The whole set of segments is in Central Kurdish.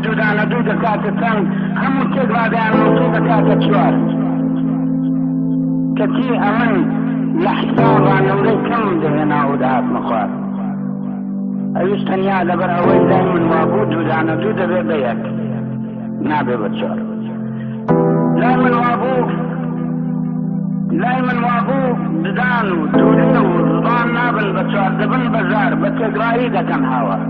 دوو دانە دوو دەکاتە چەند؟ هەموو تێکڕا دەیاننووسێ دەکاتە چوار. کەچی ئەمن لە حسابا نمرەی کەمم دەهێنا و دەهاتمە خوار. ئەویش تەنیا لەبەر ئەوەی لای من وابوو دوو دانە دوو دەبێ بە یەک، نابێ بە چوار. لای من وابوو لای من وابوو ددان و دوولێ و زبان نابن بە چوار دەبن بە زار بە تێکڕایی دەکەن هاوار.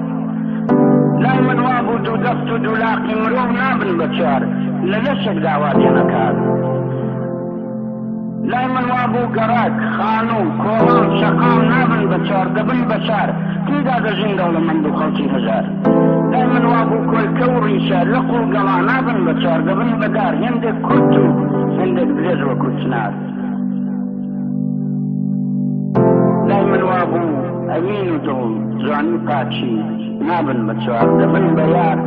لای من وابوو دوو دەست و دوو لاقی مرۆڤ نابن بە چوار لە لەشێکدا وا دێنە کار. لای من وابوو گەڕەک، خانوو، کۆڵان، شەقام نابن بە چوار دەبن بە شار تێیدا دەژین دەوڵەمەند و خەڵکی هەژار. لای من وابوو کۆلکە و ڕیشە، لق و گەڵا نابن بە چوار دەبن بە دار هێندێک کورت و هێندێک درێژ وەکوو چنار. لای من وابوو ئەوین و دڵ، جوانی و پاکی نابن بە چوار دەبن بە یار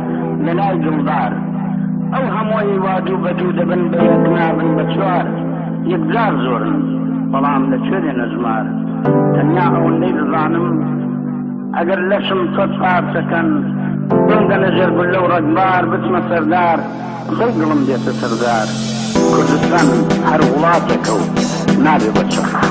لە لای دڵدار. ئەو هەمووەی وا دوو بە دوو دەبن بە یەک نابن بە چوار یەکجار زۆرن بەڵام لە کوێ دێنە ژمار تەنیا ئەوەندەی دەزانم ئەگەر لەشم سەد پارچە کەن بمدەنە ژێر گوللە و ڕەگبار بچمە سەردار خۆی دڵم دێتە سەردار کوردستان هەر وڵاتێکە و نابێ بە چوار.